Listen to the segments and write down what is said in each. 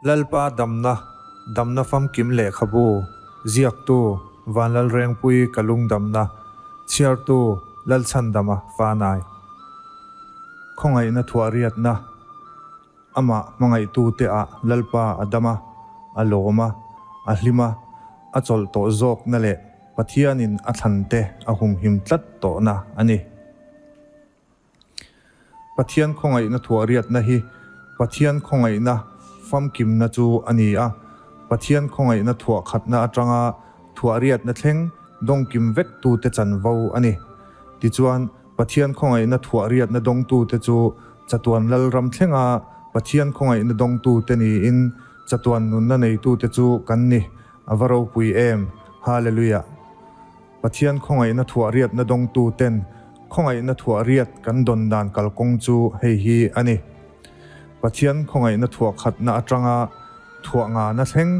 Lalpa damna, damna famkim lehkhabu, ziaktu, Vanlalrengpui ka lungdamna, chhiartu, Lalchhandama Fanai. Khawngaihna thuahriatna, Amah hmangaihtute ah Lalpa a dam a, a lawm a, a hlim a, a chawlh tawh zawkna leh Pathianin a thlante a humhim tlat tawhna a ni. Pathian khawngaihna thuahriatna hi Pathian khawngaihna famkimna chu a ni a, Pathian khawngaihna thuahkhatna atanga thuahriatna thleng dawngkim vektute chanvo a ni. Tichuan, Pathian khawngaihna thuahriatna dawngtute chu chatuan lalram thlenga Pathian khawngaihna dawngtute niin chatuan nunna neitute chu kan ni. A va ropui em! Hallelujah! Pathian khawngaihna thuahriatna dawngtu ten khawngaihna thuahriat kan dawn dan kalkawng chu hei hi a ni. Pathian khawngaihna thuahkhatna atanga thuah ngana thleng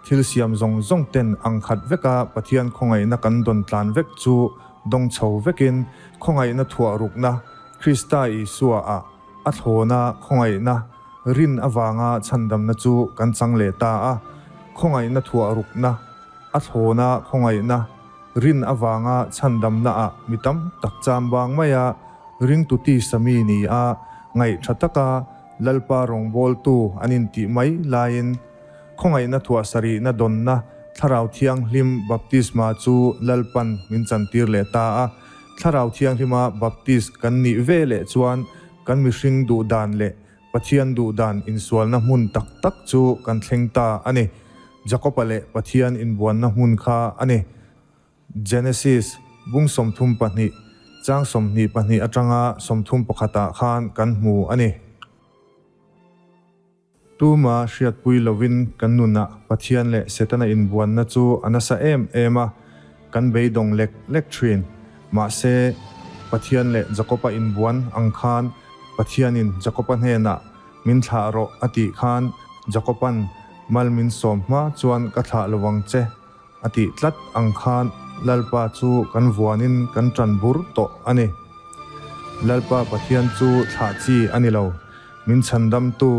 thil siam zawng zawng ten ang khat veka Pathian khawngaihna kan dawn tlan vek chu dawng chho vekin khawngaihna thuah rukna Krista Isua ah a thlawna khawngaihna rin avanga chhandamna chu kan chang leh ta a, khawngaihna thuah rukna A thlawna khawngaihna, rin avanga chhandamna ah mi tam tak cham bang mai a, ringtu tisa mi ni a, ngaih tha taka Lalpa rawngbawltu an intih mai laiin khawngaihna thuah sarihna dawnna Thlarau Thianghlim baptisma chu Lalpan min chantir leh ta a. Thlarau Thianghlima baptis kan nih ve leh chuan kan mihring duh dan leh Pathian duh dan insualna hmun tak tak chu kan thleng ta a ni. Jakoba leh Pathian inbuanna hmun kha a ni. Genesis, bung 32, chang 22 atanga 31 ah khan kan hmu a ni. Tuma hriatpui lovin kan nunah Pathian leh Setana inbuanna chu a nasa em em a, kan beidawng lek lek thin. Mahse, Pathian leh Jakoba inbuan ang khan Pathianin Jakoba hnenah min thlah rawh a tih khan Jakoba'n mal min sawm hma chuan ka thlah lo ang che a tih tlat ang khan Lalpa chu kan vuanin kan ṭan bur tawh a ni. Lalpa Pathian chu thlah chi a ni lo. Min chhandamtu,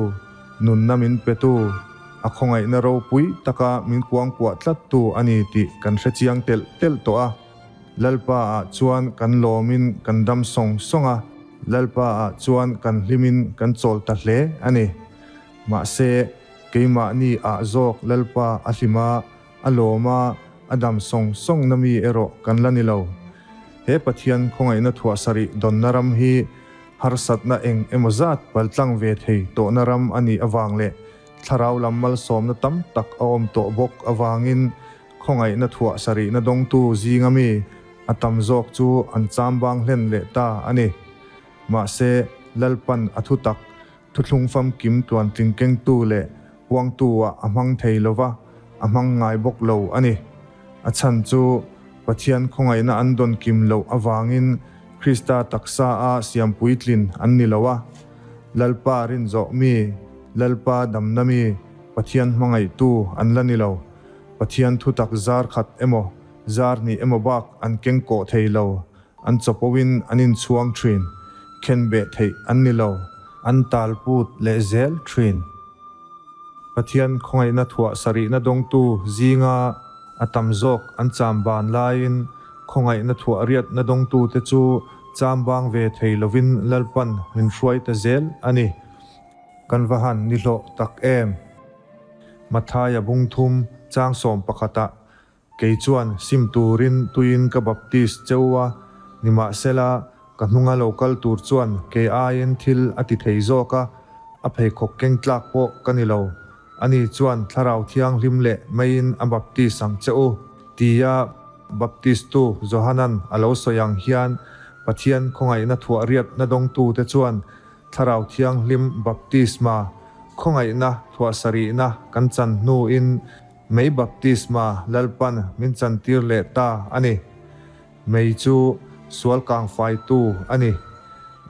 nunna min petu, a khawngaihna ropui taka min kuangkuah tlattu a ni tih kan hre chiang telh telh tawh a. Lalpa ah chuan kan lawmin kan dam sawng sawng a, Lalpa ah chuan kan hlimin kan chawl ta hle a ni. Mahse, keimahni ah zawk Lalpa a hlim a, a lawm a, a dam sawng sawng na mi erawh kan la ni lo. He Pathian khawngaihna thuah sarih dawnna ram hi harsatna eng emaw zat paltlang ve thei tawhna ram a nih avang leh thlarau lam malsawmna tam tak a awm tawh bawk avangin khawngaihna thuah sarihna dawngtu zinga mi a tam zawk chu an chambang hlen leh ta a ni. Mahse, Lalpan a thutak Thuthlung famkim tluantling kengtu leh puangtu ah a hmang thei lo va, a hmang ngai bawk lo a ni. A chhan chu Pathian khawngaihna an dawn kim loh avangin Krista taksa a siam puitlin an ni lo a. Lalpa rinzawh mi, Lalpa damna mi, Pathian hmangaihtu an la ni lo. Pathian thutak zar khat emaw, zar hnih emaw bak an keng kawh thei lo. An chapoin an inchhuang thin, khenbeh theih an ni lo, an talput leh zel thin. Pathian khawngaihna thuah sarihna dawngtu zinga a tam zawk an chamban laiin khawngaihna thuah riatna dawngtute chu chambang ve thei lovin Lalpan min hruai ta zel a ni. Kan va han nihlawh tak em! Mathaia bungthum chang sawm pakhatah Kei chuan sim turin tuiin ka baptis cheu a, nimahsela ka hnunga lo kal tur chuan kei aiin thil a ti thei zawk a, a pheikhawk keng tlak pawh ka ni lo. Ani chuan Thlarau Thianghlim leh meiin a baptis ang che u, tia Baptistu Johanan a lo sawi ang hian Pathian khawngaihna thuah riatna dawngtute chuan Thlarau Thianghlim baptisma khawngaihna thuah sarihna kan chan hnuin Mei baptisma Lalpan min chantir leh ta a ni. Mei chu sual kangfaitu a ni.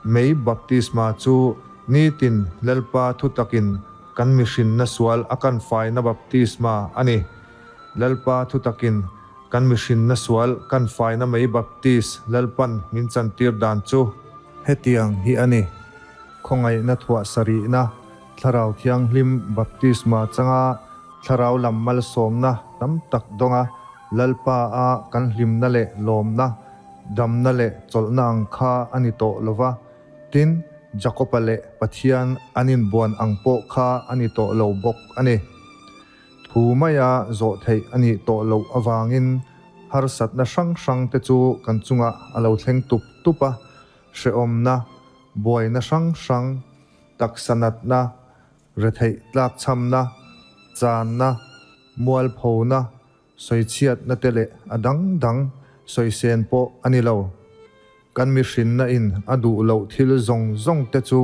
Mei baptisma chu nitin Lalpa thutakin kan mihrinna sual a kanfaina baptisma a ni. Lalpa thutakin kan mihrinna sual kanfaina mei baptis Lalpan min chantir dan chu hetiang hi a ni. Khawngaihna thuah sarihna. Thlarau Thianghlim baptisma changa Thlarau lam malsawmna tam tak dawnga Lalpa a kan hlimna leh lawmna, damna leh chawlhna ang kha a ni tawh lo va, tin, Jakoba leh Pathian an inbuan ang pawh kha a ni tawh lo bawk a ni. Thu maia zawh theih a nih tawh loh avangin harsatna hrang hrang te chu kan chungah a lo thleng tup tup a, hrehawmna, buaina hrang hrang, taksa natna, retheih tlakchhamna, channa, mualphona, sawichhiatna te leh a dang dang sawisen pawh a ni lo. Kan mihrinna in a duh loh thil zawng zawng te chu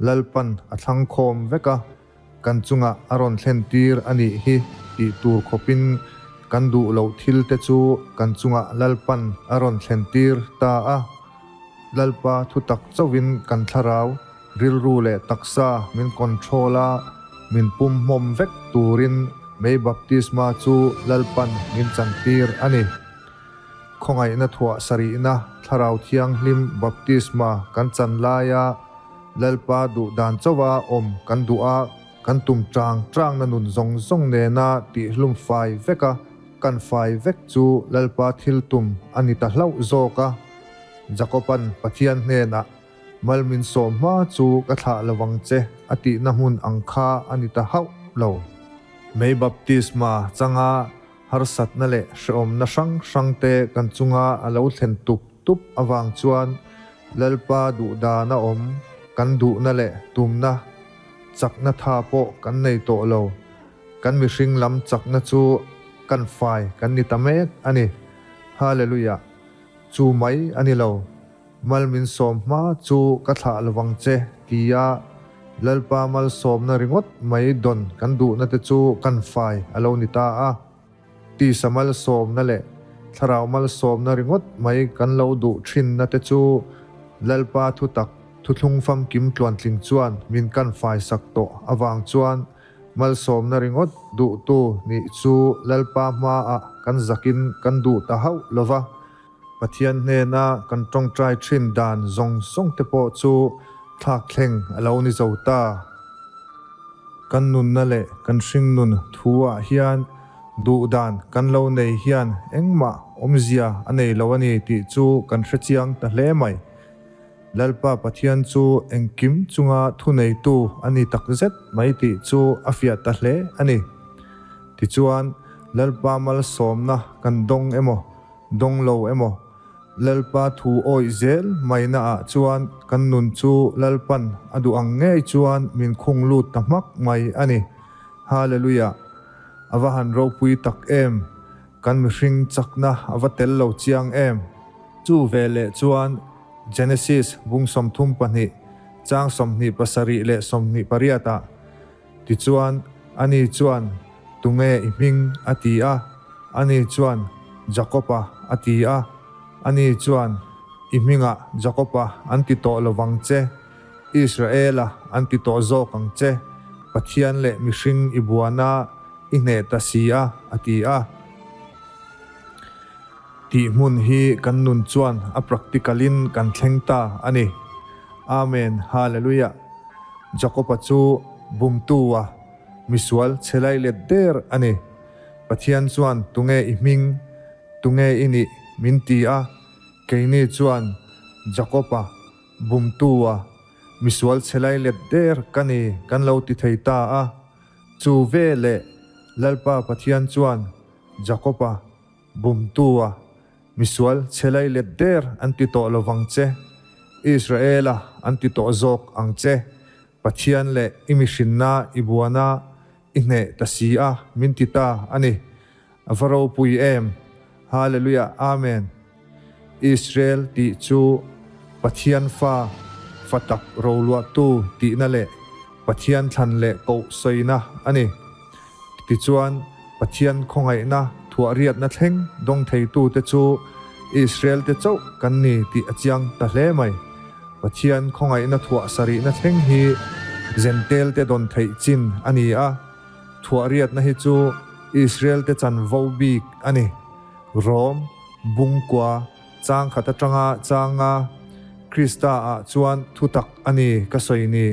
Lalpan a thlang khawm vek a, kan chungah a rawn thlen tir a nih hi tih tur khawpin kan duh loh thil te chu kan chungah Lalpan a rawn thlen tir ta a. Lalpa thutak chauhin kan thlarau Rilru leh taksa min control a, min pum hmawm vek turin mei baptisma chu Lalpan min chantir a ni. Khawngaihna thuah sarihna Thlarau Thianghlim baptisma kan chan laia Lalpa duh dan chauha awm kan duh a, kan tum tang tangna nun zawng zawng nena tihhlum fai vek a, kan fai vek chu Lalpa thil tum a ni ta hlauh zawk a. Jakoban Pathian hnenah Mal min sawm hma chu ka thlah lo vang che a tihna hmun ang kha a ni ta hauh lo. Mei baptisma changa harsatna leh hrehawmna hrang hrangte kan chunga a lo thlen tup tup avang chuan Lalpa duhdan a awm, kan duhna leh tumna chakna tha pawh kan nei tawh lo. Kan mihring lam chakna chu kan fai kan ni ta mek a ni. Hallelujah! Chu mai a ni lo. Mal min sawm hma chu ka thlah lovang che, tia Lalpa malsawmna ringawt mai dawn kan duhna te chu kan fai a lo ni ta a. Tisa malsawmna leh Thlarau malsawmna ringawt mai kan lo duh thinna te chu Lalpa thutak thuthlung famkim tluantling chuan min kan faisak tawh avang chuan malsawmna ringawt duhtu nih chu Lalpa hmaah kan zakin kan duh ta hauh lova. Pathian hnena kan tawngtai thin dan zawng zawng te pawh chu thlak thleng a lo ni zo ta. Kan nunna leh kan hringnun thu ah hian duh dan kan lo nei hian engmah awmzia a nei lo a ni tih chu kan hrechiang ta hle mai. Lalpa Pathian chu engkim chunga thuneitu a ni takzet mai tih chu a fiah ta hle a ni. Tichuan, Lalpa malsawmna kan dawng emaw Dawng lo emaw? Lalpa thu awih zel maina ah chuan kan nun chu Lalpan a duh ang ngei chuan min khung lut ta hmak mai a ni. Hallelujah! A va han ropui tak em! Kan mihring chakna a va tel lo chiang em! Chu ve leh chuan Genesis bung 32, chang 27 leh 28 ah Tichuan, ani chuan, Tunge i hming? a ti a. Ani chuan, Jakob-a, a ti a. Ani chuan, I hmingah Jakob-a an ti tawh lo vang che, Israel-a an ti tawh zawk ang che, Pathian leh mihring i buana i hneh ta si a, a ti a. Tih hmun hi kan nun chuan a practical-in kan thleng ta a ni. Amen Hallelujah. Jakob-a chu bumtu a, misual chhe lai let der a ni. Pathian chuan tunge i hming, tunge i nih min ti a, keini chuan Jakob-a bumtu a, misual chhe lai let der ka ni kan lo ti thei ta a. Chu veleh Lalpa Pathian chuan Jakob-a Bumtua, misual chhe lai let der an ti tawh lo vang che, Israela an ti tawh zawk ang che, Pathian leh i mihrinna i buana i hneh ta si a, min ti ta a ni. A va ropui em! Hallelujah Amen! Israel tih chu Pathian fa, fa tak roluahtu tihna leh Pathian thlan leh koh sawina a ni. Tichuan, Pathian khawngaihna thuahriatna thleng dawng theitute chu Israel-te chauh kan ni tih a chiang ta hle mai. Pathian khawngaihna thuah sarihna thleng hi Zentelte dawn theih chin a ni a, thuahriatna hi chu Israel-te chanvo bik a ni. Rom, Bungkua, chang khat atanga changa Krista-ah chuan thutak a ni ka sawi ni.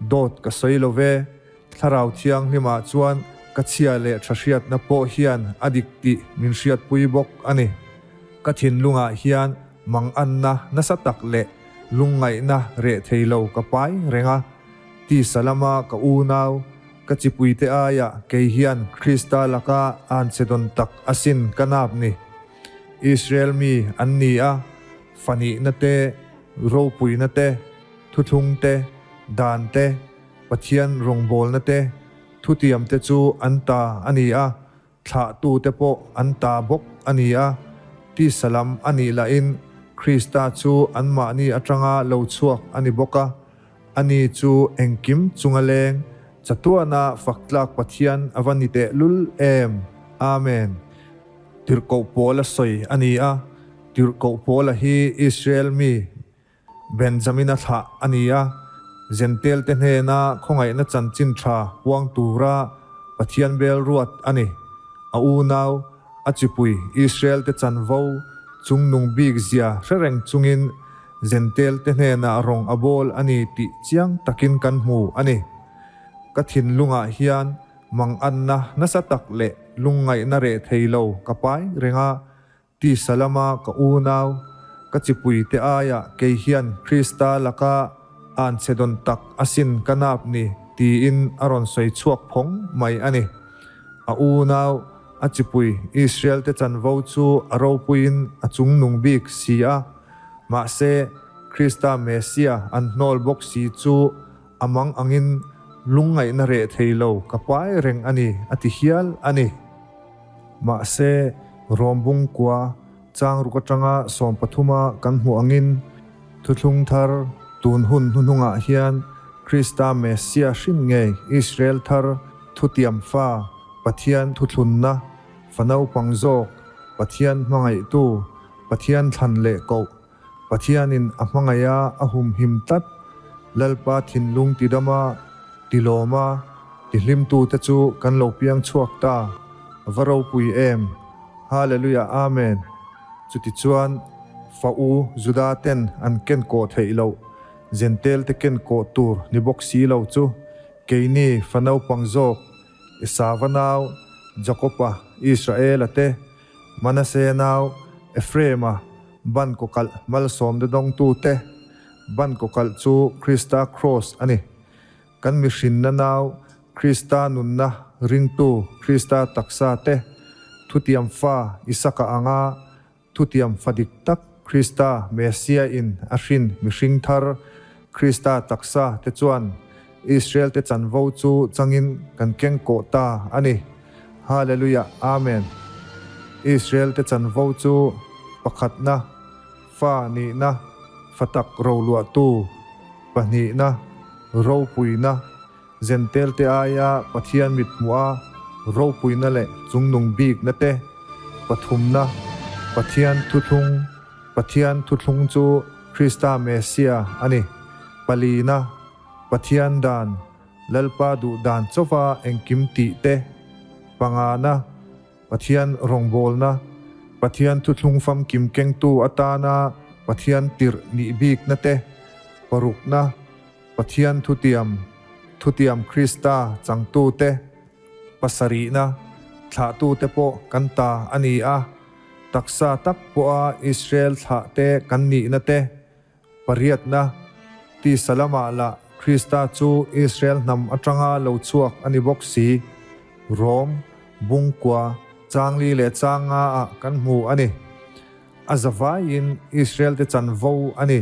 Dawt ka sawi lo ve. Thlarau Thianghlimah chuan ka chhia leh tha hriatna pawh hian a dik tih min hriatpui bawk a ni. Ka thinlungah hian manganna nasa tak leh lungngaihna reh thei lo ka pai reng a. Tisa lama ka unau, ka chipuite aiah kei hian Krista laka anchhe dawn tak asin ka nap ni. Israel mi an ni a, fanihna te, ropuina te, thuthlung te, dan te, Pathian rawngbawlna te, thutiam te chu an ta a ni a, thlahtute pawh an ta bawk a ni a, tisa lam a nih lahin Krista chu anmahni atanga lo chhuak a ni bawk a, ani chu engkim chunga leng chatuana faktlak Pathian a va ni tehlul em! Amen. Tirhkoh Paula sawi a ni a, Tirhkoh Paula hi Israel mi Benjamina thlah a ni a, Zentelte hnena khawngaihna chanchin tha puang tura Pathian bel ruat a ni. A unau, a chipui Israelte chanvo chungnung bik zia hre reng chungin Zentelte hnenah rawng a bawl a ni tih chiang takin kan hmu a ni. Ka thinlungah hian manganna nasa tak leh lungngaihna reh thei lo ka pai reng a, Tisa lama ka unau, ka chipuite aiah kei hian Krista laka anchhe dawn tak asin ka nap ni, tiin a rawn sawi chhuak phawng mai a ni. A unau, a chipui Israelte chanvo chu a ropuiin a chungnung bik si a, mahse, Krista Messia an hnawl bawk si chu a mang angin lungngaihna reh thei lo ka pai reng a ni, a ti hial a ni. Mahse, Rawmbung kua changruk atanga sawmpathuma kan hmuh angin Thuthlung Thar tun hun hnuhnungah hian Krista Messia hrin ngei Israel thar thutiam fa Pathian thuthlunna fa naupang zawk Pathian hmangaihtu Pathian thlan leh koh Pathianin a hmangaiha a humhim tlat Lalpa thinlung tidama tilawma tihlimtute chu kan lo piang chhuak ta. Va ropui em! Hallelujah Amen! Chutichuan, fa u Juda ten an ken kawh theih loh, Zentel te ken kawh tur ni bawk si lo chu, keini fa naupang zawk Esava nau Jakopa Israela te, Manase nau Ephraim-a ban kawkalh malsawmna dawngtute ban kawkalh chu Krista Kraws a ni. Kan mihrinna nau Krista nunna ringtu Krista taksa te thutiam fa Isaka anga thutiam fa dik tak Krista Messia in a hrin mihring thar Krista taksa te chuan Israel te chanvo chu changin kan keng kawh ta a ni. Hallelujah Amen. Israel te chanvo chu pakhatna, fa nihna, fa tak roluahtu, pahnihna, ropuina, Zentel te aia Pathian mit hmuh a ropuina leh chungnung bikna te, pathumna, Pathian thuthlung, Pathian thuthlung chu Krista Messia a ni, palina, Pathian dan, Lalpa duh dan chauva engkim tih te, pangana, Pathian rawngbawlna, Pathian thuthlung famkim kengtu atana Pathian tirh nih bikna te, parukna, Pathian thutiam, thutiam Krista changtute, pasarihna, thlahtute pawh kan ta a ni a, taksa tak pawha Israel thlahte kan nihna te, pariatna, tisa lamah lah Krista chu Israel hnam atanga lo chhuak a ni bawk si, Rom, Bungkua, Changli leh Changa ah kan hmu a ni. A zavaiin Israel te chanvo a ni.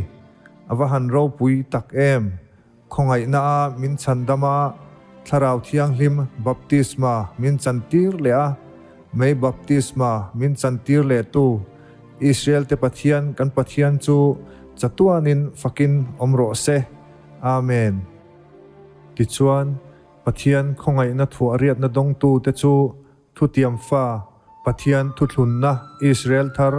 A va han ropui tak em! Khawngaihna a min chhandam a, Thlarau Thianghlim baptisma min chantir leh a, mei baptisma min chantir leh tu Israel te Pathian kan Pathian chu chatuanin fakin awm rawh se. Amen. Tichuan, Pathian khawngaihna thuahriatna dawngtu te chu Thutiam fa, Pathian thuthlunna Israel thar,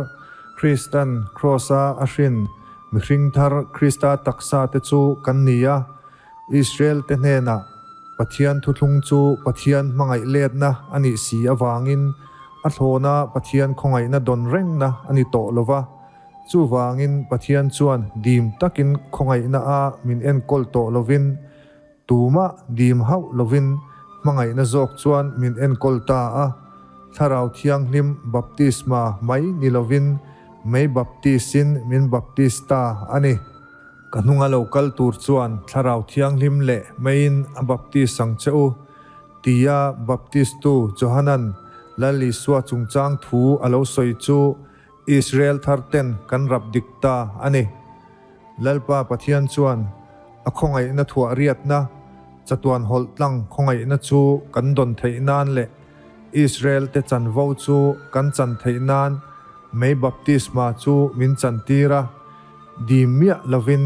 Kristan Kraws-a a hrin mihring thar Krista taksa te chu kan ni a. Israel te hnenah Pathian thuthlung chu Pathian hmangaih letna a nih si avangin a thlawna Pathian khawngaihna dawn rengna a ni tawh lo va. Chuvangin Pathian chuan dim takin khawngaihna a min enkawl tawh lovin. Tumah dim hauh lovin hmangaihna zawk chuan min enkawl ta a, Thlarau Thianghlim baptisma mai ni lovin mei baptis-in min baptis ta a ni. Ka hnunga lo kal tur chuan Thlarau Thianghlim leh meiin a baptis ang che u, tia baptistu Johanan Lal Isua chungchang thu a lo sawi chu Israel tharten kan rap dik ta a ni. Lalpa Pathian chuan a khawngaihna thuah riatna, chatuan hawlh tlang khawngaihna chu kan dawn theih nan leh Israel te chanvo chu kan chan theih nan mei baptisma chu min chantir a, dim miah lovin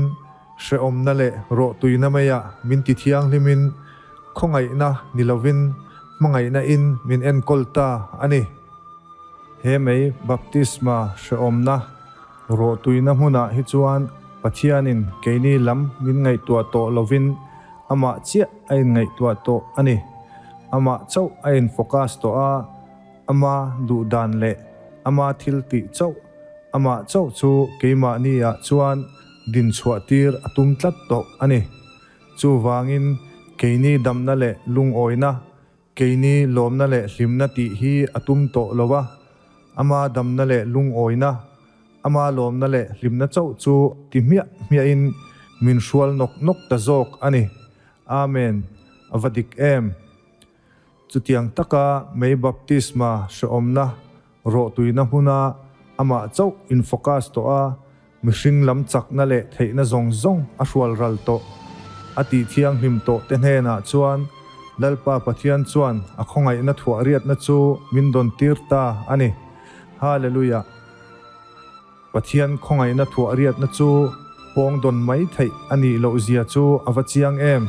hrehawmna leh rawhtuina maiah min ti thianghlimin khawngaihna ni lovin hmangaihna in min enkawl ta a ni. He mei baptisma hrehawmna rawhtuina hmunah hi chuan Pathianin keini lam min ngaihtuah tawh lovin amah chiah a inngaihtuah tawh a ni. Amah chauh a in focus tawh a, ama duhdan leh ama thil tih chauh, amah chauh chu keimahni ah chuan dinchhuah tir a tum tlat tawh a ni. Chuvangin keini damna leh lungawina Keini lawmna leh hlimna tih hi a tum tawh lo a, ama damna leh lungawina, ama lawmna leh hlimna chauh chu ti hmiah hmiahin min hrual nawk nawk ta zawk a ni. Amen. A va dik em! Chutiang taka mei baptisma hrehawmna Rawhtuina hmuna amah chauh in focus tawh a, mihring lam chakna leh theihna zawng zawng a hrual ral tawh. A tih thianghlim tawh te hnenah chuan Lalpa Pathian chuan a khawngaihna thuah riatna chu min dawn tir ta a ni. Hallelujah! Pathian khawngaihna thuah riatna chu pawng dawn mai theih a nih loh zia chu a va chiang em!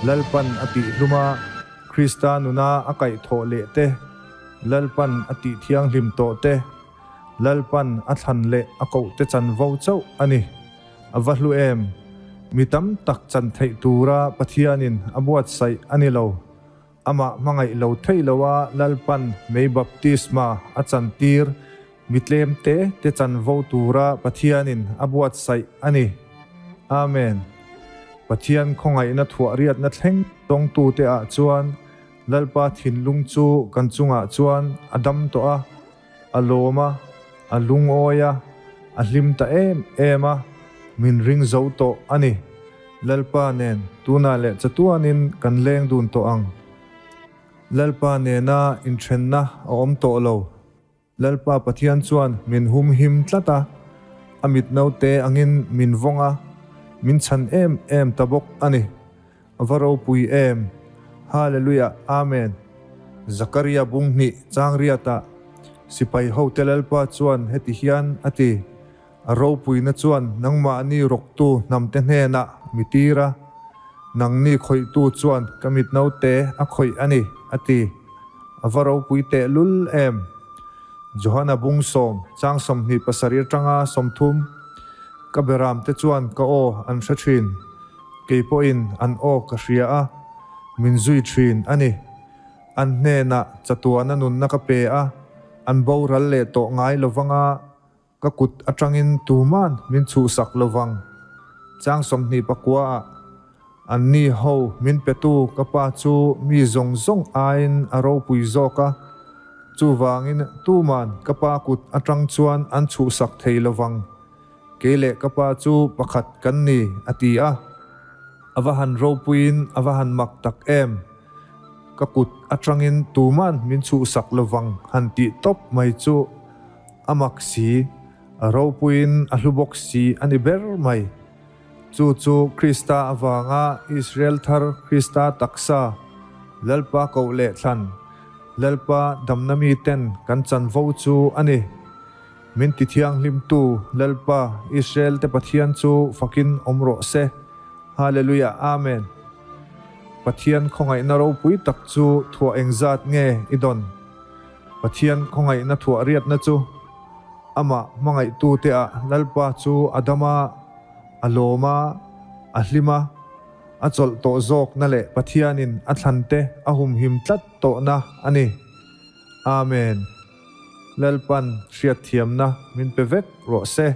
Lalpan a tih hlum a, Krista nuna a kaihthawh leh te, Lalpan a tih thianghlim tawh te, Lalpan a thlan leh a koh te chanvo chauh a ni. A va hlu em! Mi tam tak chan theih tura Pathianin a buatsaih a ni lo. Amah hmangaih lo thei lo a Lalpan mei baptisma a chantir mi tlem te te chanvo tura Pathianin a buatsaih a ni. Amen. Pathian khawngaihna thuah riatna thleng tawngtute ah chuan Lalpa thinlung chu kan chungah chuan a dam tawh a, a lawm a, a lungawi a, a hlim ta em em a, min ring zo tawh a ni. Lalpa nen tunah leh chatuanin kan leng dun tawh ang. Lalpa nena inthenna a awm tawh lo. Lalpa Pathian chuan min humhim tlat a, a mit naute angin min vawng a, min chhan em em ta bawk a ni. A va ropui em! Hallelujah! Amen! Zakaria bung hnih chang riatah sipai hote Lalpa chuan heti hian a ti, A ropuina chuan nangmahni rawktu hnamte hnenah mi tir a, nangni khawihtu chuan ka mit naute a khawih a ni, a ti. A va ropui tehlul em! Johana bung sawm, chang 27 atanga 30, Ka beramte chuan ka aw an hre thin, kei pawhin an aw ka hria a, min zui thin a ni. An hnenah chatuana nunna ka pe a, an boral leh tawh ngai lovanga, Ka kut atangin tuman min chhuhsak lovang. Chang 29 ah anni ho min petu ka pa chu mi zawng zawng aiin a ropui zawk a, chuvangin tuman ka pa kut atang chuan an chhuhsak thei lovang. Kei leh ka pa chu pakhat kan ni, a ti a. A va han ropuiin a va han mak tak em! Ka kut atangin tuman min chhuhsak lovang han tih tawp mai chu. A mak si, a ropuiin a hlu bawk si a ni ber mai. Chu chu Krista avanga Israel thar Krista taksa, Lalpa koh leh thlan, Lalpa damna miten kan chanvo chu a ni. Min tithianghlimtu Lalpa Israel te Pathian chu fakin awm rawh se. Hallelujah Amen. Pathian khawngaihna ropui tak chu thuah engzat nge i dawn? Pathian khawngaihna thuah riatna chu amah hmangaihtute ah Lalpa chu a dam a, a lawm a, a hlim a, a chawlh tawh zawkna leh Pathianin a thlante a humhim tlat tawhna a ni. Amen. Lalpan hriatthiamna min pe vek rawh se.